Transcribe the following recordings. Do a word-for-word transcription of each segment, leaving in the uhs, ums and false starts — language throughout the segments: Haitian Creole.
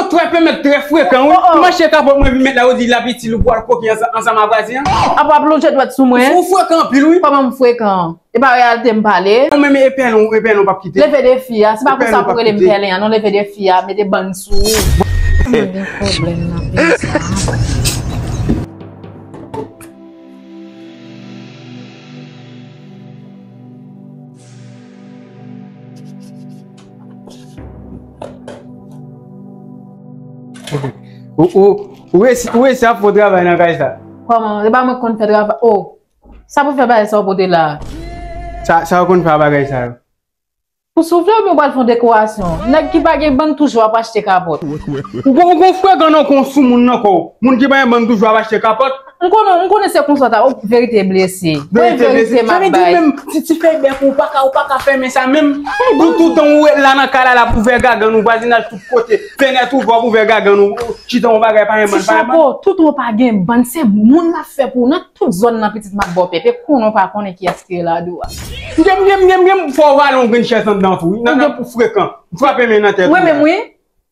Trè pèmèt trè frekan, wi. Oh, oh. M achte kapòt mwen vin met la, ou di l ap itil ou pral koke ansanm, ansanm ak vwazen an. Apa w ap lonje dwèt sou mwen? Ou frekan anpil, wi. Kòman m frekan? E pa reyalite m pale? Ou menm e pèlen, e pèlen w p ap kite. Leve defi a. Se pa konsa pou rele m pèlen an, non, leve defi a. Mete bann sou ou. Mwen gen pwoblèm nan peyi sa. Ou, ou, ou resi, ou resi ap fè travay nan kay sa. Kòman? Se pa mwen k konn fè travay. Oh, sa pou fè bagay sa w pote la? Sa, sa w konn fè bagay sa yo? Pou soufle oubyen w pral fè yon dekorasyon? Nèg ki pa gen bann toujou ap achte kapòt. Ou gon, ou gon frekan nan kò w, sou moun nan kò w. Moun ki pa gen bann toujou ap achte kapòt. M konnen, m konnen se konsa w ta, oh, verite blese. Verite blese. Sa vle di menm, ti, ti fèy bèk ou, ou pa ka, ou pa ka fèmen sa menm. Tout, tout tan ou ret la nan kay la, l ap ouvè gagann ou, vwazinaj tout kote, fenèt ouvè, w ap ouvè gagann ou, chita yon bagay pa gen bann, pa gen bann. Ti chapo, tout tan w pa gen bann, se moun l ap fè pou ou nan tout zòn nan, pitit mak bòpè, pe konnen w pa konnen kiyès ki rele Ado a. M gen, m gen, m gen, m gen, fò w vale yon grenn chèz anndan tou, wi. Nan, nan pou frekan. M frape men nan tèt ou. Mwen menm, wi.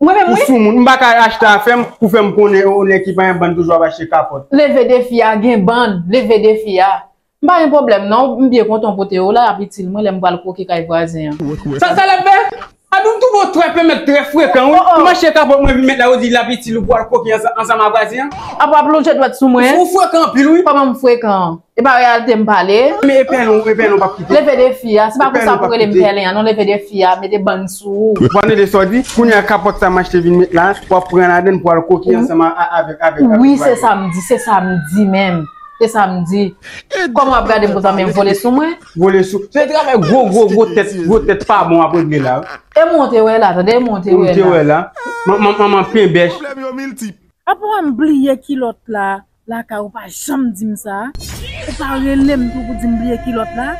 Mwen menm, wi. Ou sou moun. M pa ka achte afè m pou fè m konnen yon nèg ki pa gen bann toujou ap achte kapòt. Leve defi a, gen bann. Leve defi a. M pa gen pwoblèm, non. M byen kontan w pote yo la, ap itil mwen lè m pral koke kay vwazen an. Sa, sa l ap fè? Ado, m twouve w trè pèmèt trè frekan, wi. Oh, oh. M achte kapòt mwen vin met la, ou di l ap itil ou pral koke ansanm, ansanm ak vwazen an. Apa w ap lonje dwèt sou mwen? Ou frekan anpil, wi. Kòman m frekan? E pa reyalite m pale? Men e pèlen w, e pèlen w p ap kite. Leve defi a. Se pa konsa pou rele m pèlen an, non, leve defi a. Mete bann sou ou. Ou pa tande sa w di? Kounye a kapòt sa m achte vin met la, w ap pran ladann pou al koke ansanm a, a, avèk, avèk, avèk vwazen. Wi, se sa m di, se sa m di menm. Se sa m di. Kòman w ap gade m konsa, men vole sou mwen? Vole sou. Se travay gwo, gwo, gwo tèt, gwo tèt pa bon w ap regle la. E mwen w te wè la, tande, e mwen w te wè la. Ou te wè la. Man-, man-, manman penbèch. Pwoblèm yo miltip. Apa w m bliye kilòt la, lakay ou pa janm di m sa? Ou pa rele m tou pou di m bliye kilòt la?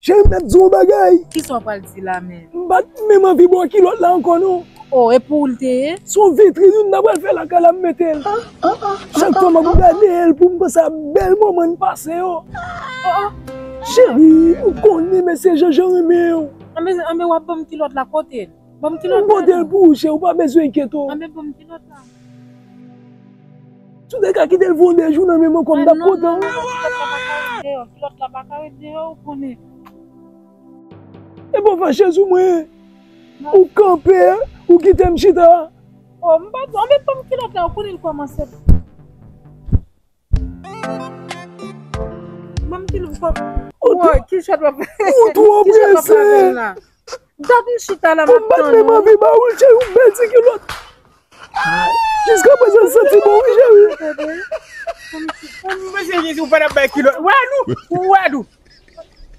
Cheri, m t ap di w yon bagay. Kisa w pral di la menm? M pa t menm anvi ba w kilòt la ankò non. Oh, e pou ou l te ye? Se yon vitrin wi m ta pral fè lakay la, m mete l. Chak fwa m ap gade l pou m panse a bèl moman n pase yo. Oh, oh. Cheri, ou konnen mesye Jean Jean renmen w. Anben, anben w ap ban m kilòt la kote l? Ban m kilòt la. M pote l pou ou, cheri, ou pa bezwen enkyete w. Anben ban m kilòt la. Si w te ka kite l pou yon de jou nan men mwen, kòm m t ap kontan. Ah, non, non, non, kilòt la pa ka ret deyò, kilòt la pa ka ret deyò, ou konnen. Epi w fache sou mwen. Ou kanpe, ou kite m chita. Oh, m pa, anben ban m kilòt la, ou konnen l kòmanse. Ban m kilòt, kòm, woy, kilòt w ap, ou twò prese. Dat m chita la, m ap tann ou. Ou pa t menm anvi ba ou l, cheri, ou bèl ti kilòt. Jiskaprezan, l santi bon, wi, cheri. Mesye Jezi, ou pa t ap bay kilòt. Ou wè nou? Ou wè nou?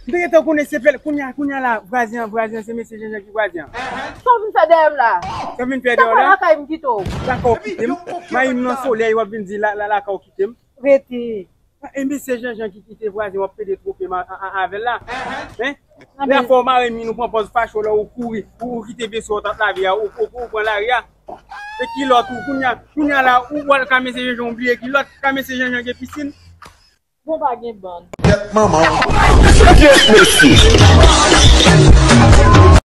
M te gentan konnen se pèl. Kounye a, kounye a la, vwazen an, vwazen an, se mesye Jean Jean ki vwazen an. Sa w vin fè dèyè m la? Sa w vin fè dèyè w la? Sa w lakay m kite w? Lakay w kite m. Mayi m nan solèy, w ap vin di la, la, lakay w kite m. Rete. E mesye Jean Jean ki kite vwazen w ap pede twonpe m a, a, a, avè l la. Hein? Lè fò w mare mi nou pran pòz fache w lè ou kouri, ou, ou kite vesye w t ap lave a, ou, ou, ou pran lari a. E kilòt ou, kounye a, kounye a la, ou pral ka mesye Jean Jean, ou bliye kilòt, ka mesye Jean Jean gen pisin. Bon, pa gen bann. Tèt manman w. Kiyès mesye?